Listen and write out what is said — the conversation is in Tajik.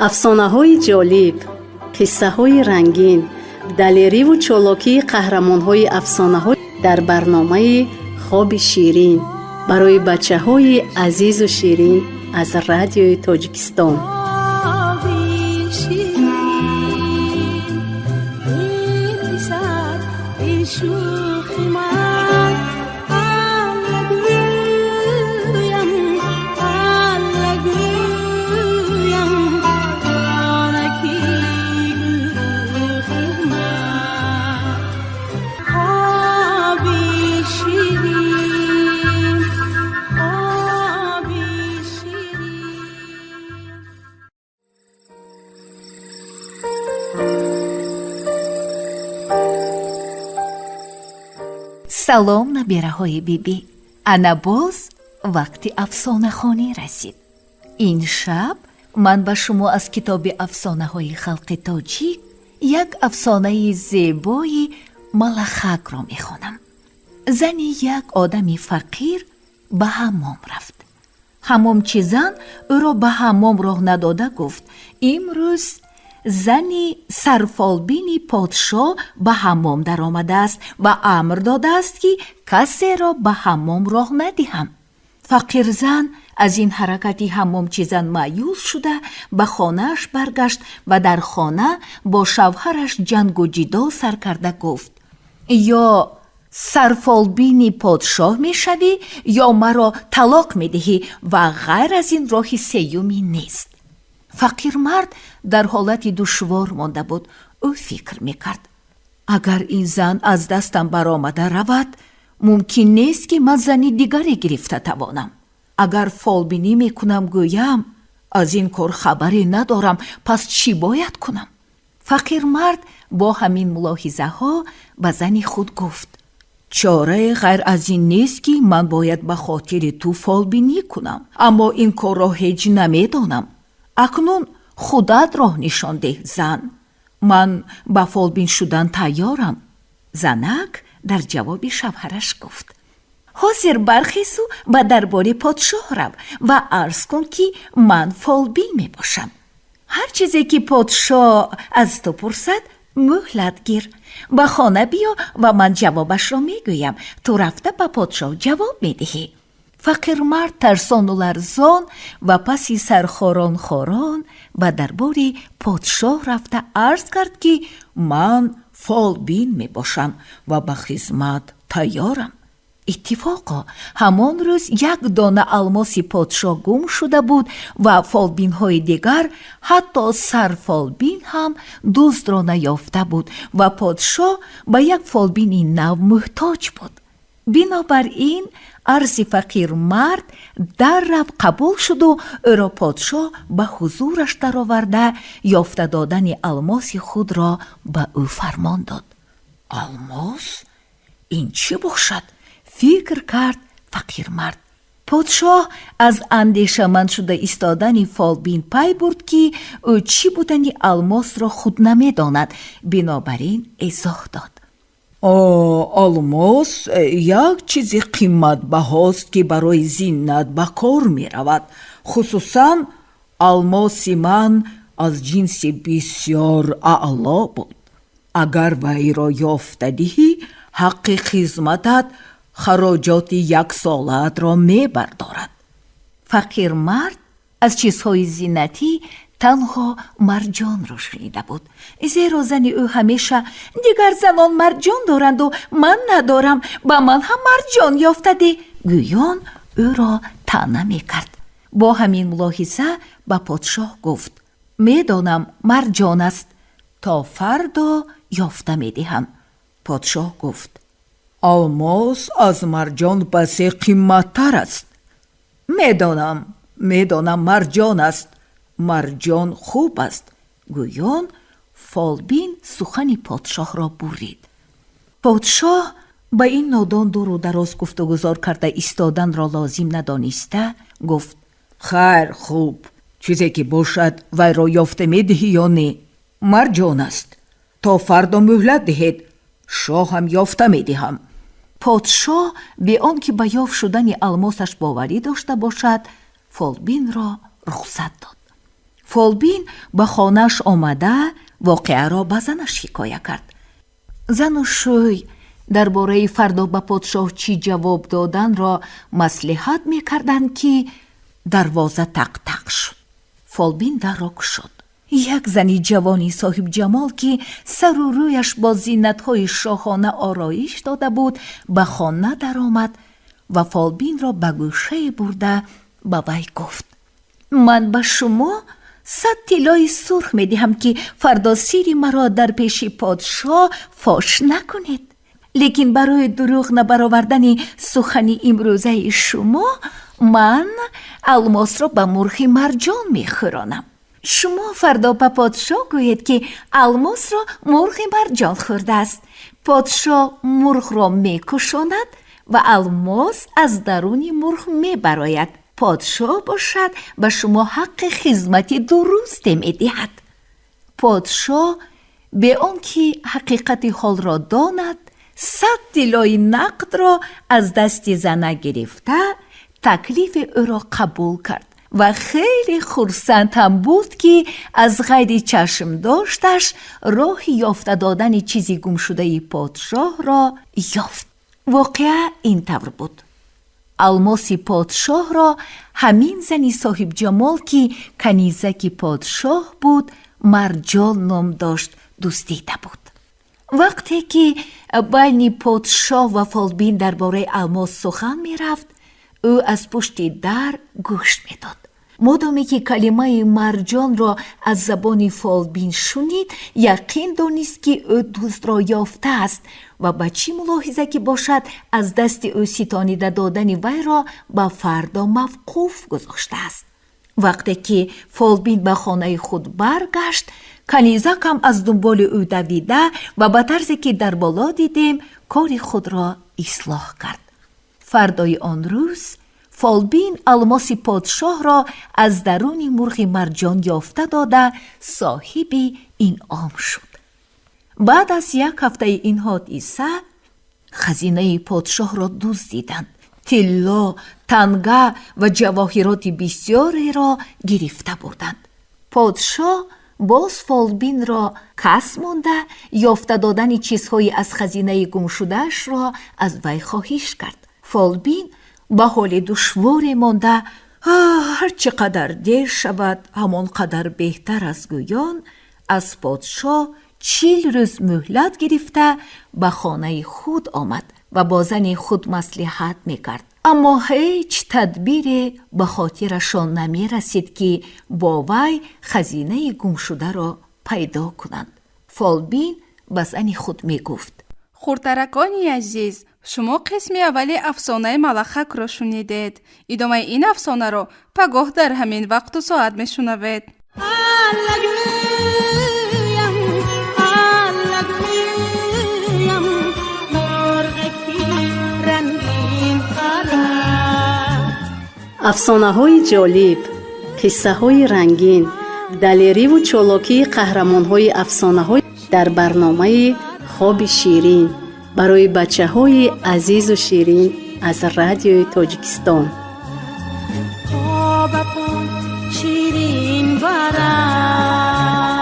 Афсонаҳои ҷолиб, қиссаҳои рангин, далериву чолокии қаҳрамонҳои афсонаҳо дар барномаи «Хоби ширин» барои бачаҳои азизу ширин аз Радиои Тоҷикистон. Хоби ширин, эй писар, эй шӯхи ман, Алла гӯям, Алла гӯям, онаки гӯхи ман. Хоби ширин, хоби ширин. Салом, набираҳои бибӣ! Ана боз вақти афсонахонӣ расид. Ин шаб ман ба шумо аз китоби афсонаҳои халқи тоҷик як афсонаи зебои малахакро мехонам. Зани як одами фақир ба ҳаммом рафт. Ҳаммомчизан ӯро ба ҳаммом роҳ надода гуфт: «Имрӯз зани сарфолбини подшоҳ ба ҳаммом даромадааст ва амр додааст, ки касеро ба ҳаммом роҳ надиҳам». Фақирзан аз ин ҳаракати ҳаммомчизан маъюс шуда, ба хонааш баргашт ва дар хона бо шавҳараш ҷангу ҷидол сар карда гуфт: «Ё сарфолбини подшоҳ мешавӣ, ё маро талоқ медиҳӣ ва ғайр аз ин роҳи сеюмӣ нест». Фақирмард дар ҳолати душвор монда буд. Ӯ фикр мекард: «Агар ин зан аз дастам баромада равад, мумкин нест, ки ман зани дигаре гирифта тавонам. Агар фолбинӣ мекунам гӯям, аз ин кор хабаре надорам. Пас чӣ бояд кунам?» Фақирмард бо ҳамин мулоҳизаҳо ба зани худ гуфт: «Чорае ғайр аз ин нест, ки ман бояд ба хотири ту фолбинӣ кунам, аммо ин корро ҳеҷ намедонам. Акнун худат роҳ нишон деҳ, зан. Ман ба фолбин шудан тайёрам». Занак дар ҷавоби шавҳараш гуфт: «Ҳозир бархезу ба дарбори подшоҳ рав ва арз кун, ки ман фолбин мебошам. Ҳар чизе ки подшоҳ аз ту пурсад, муҳлат гир, ба хона биё ва ман ҷавобашро мегӯям. Ту рафта ба подшоҳ ҷавоб медиҳӣ». Фақирмард тарсону ларзон ва паси сархорон-хорон ба дарбори подшоҳ рафта арз кард, ки ман фолбин мебошам ва ба хизмат тайёрам. Иттифоқо ҳамон рӯз як дона алмоси подшоҳ гум шуда буд ва фолбинҳои дигар, ҳатто сарфолбин ҳам дуздро наёфта буд ва подшоҳ ба як фолбини нав муҳтоҷ буд. Бинобар ин арзи фақирмард даррав қабул шуду ӯро подшоҳ ба ҳузураш дароварда, ёфта додани алмоси худро ба ӯ фармон дод. «Алмос ин чӣ бошад?» — фикр кард фақирмард. Подшоҳ аз андешаманд шуда истодани фолбин пай бурд, ки ӯ чӣ будани алмосро худ намедонад, бинобар ин изоҳ дод: «Алмос як чизи қиматбаҳост, ки барои зинат ба кор меравад. Хусусан алмоси ман аз ҷинси бисёр аъло буд. Агар вайро ёфта диҳӣ, ҳаққи хизматат хароҷоти яксолаатро мебардорад». Фақирмард аз чизҳои зинатӣ танҳо марҷонро шунида буд, зеро зани ӯ ҳамеша: «Дигар занон марҷон доранду ман надорам, ба ман ҳам марҷон ёфта деҳ», гӯён ӯро таъна мекард. Бо ҳамин мулоҳиза ба подшоҳ гуфт: «Медонам, марҷон аст, то фардо ёфта медиҳам». Подшоҳ гуфт: «Алмос аз марҷон басе қиматтар аст». «Медонам, медонам, марҷон аст, марҷон хуб аст», гӯён фолбин сухани подшоҳро бурид. Подшоҳ ба ин нодон дуру дароз гуфтугузор карда истоданро лозим надониста гуфт: «Хайр, хуб, чизе ки бошад, вайро ёфта медиҳӣ ё не? Марҷон аст. То фардо муҳлат диҳед, шоҳам ёфта медиҳам». Подшоҳ бе он ки ба ёфт шудани алмосаш боварӣ дошта бошад, фолбинро рухсат дод. Фолбин ба хонааш омада, воқеаро ба занаш ҳикоя кард. Зану шӯй дар бораи фардо ба подшоҳ чӣ ҷавоб доданро маслиҳат мекарданд, ки дарвоза тақ-тақ шуд. Фолбин дарро кушод. Як зани ҷавони соҳибҷамол, ки сару рӯяш бо зинатҳои шоҳона ороиш дода буд, ба хона даромад ва фолбинро ба гӯшае бурда, ба вай гуфт: «Ман ба шумо 100 тиллои сурх медиҳам, ки фардо сири маро дар пеши подшоҳ фош накунед. Лекин барои дурӯғ набаровардани сухани имрӯзаи шумо ман алмосро ба мурғи марҷон мехӯронам. Шумо фардо ба подшоҳ гӯед, ки алмосро мурғи марҷон хӯрдааст. Подшоҳ мурғро мекушонад ва алмос аз даруни мурғ мебарояд. Подшоҳ бошад, ба шумо ҳаққи хизмати дурусте медиҳад». Подшоҳ бе он ки ҳақиқати ҳолро донад, 100 тиллои нақдро аз дасти зана гирифта, таклифи ӯро қабул кард ва хеле хурсанд ҳам буд, ки аз ғайри чашмдошташ роҳи ёфта додани чизи гумшудаи подшоҳро ёфт. Воқеа ин тавр буд: алмоси подшоҳро ҳамин зани соҳибҷамол, ки канизаки подшоҳ буд, Марҷон ном дошт, дуздида буд. Вақте ки байни подшоҳ ва фолбин дар бораи алмос сухан мерафт, ӯ аз пушти дар гӯш медод. Модоме ки калимаи марҷонро аз забони фолбин шунид, яқин донист, ки ӯ дуздро ёфтааст ва ба чӣ мулоҳиза ки бошад, аз дасти ӯ ситонида додани вайро ба фардо мавқуф гузоштааст. Вақте ки фолбин ба хонаи худ баргашт, канизакам аз дунболи ӯ давида ва ба тарзе, ки дар боло дидем, кори худро ислоҳ кард. Фардои он рӯз фолбин алмоси подшоҳро аз даруни мурғи марҷон ёфта дода, соҳиби инъом шуд. Баъд аз як ҳафтаи ин ҳодиса хазинаи подшоҳро дуздиданд, тилло, танга ва ҷавоҳироти бисёреро гирифта бурданд. Подшоҳ боз фолбинро кас монда, ёфта додани чизҳои аз хазинаи гумшудаашро аз вай хоҳиш кард. Фолбин ба ҳоли душворе монда, ҳар чӣ қадар дер шавад, ҳамон қадар беҳтар аст гӯён, аз подшоҳ 40 рӯз муҳлат гирифта, ба хонаи худ омад ва бо зани худ маслиҳат мекард, аммо ҳеҷ тадбире ба хотирашон намерасид, ки бо вай хазинаи гумшударо пайдо кунанд. Фолбин ба зани худ мегуфт: Хурдтаракони азиз, шумо қисми аввали афсонаи Малахакро шунидед. Идомаи ин афсонаро пагоҳ дар ҳамин вақту соат мешунавед. Аллагӯям, аллагӯям, мурғаки рангин парад. Афсонаҳои ҷолиб, қиссаҳои рангин, далериву чолокии қаҳрамонҳои афсонаҳо дар барномаи «Хоби ширин» барои бачаҳои азизу ширин аз Радиои Тоҷикистон. Хобатон ширин барад.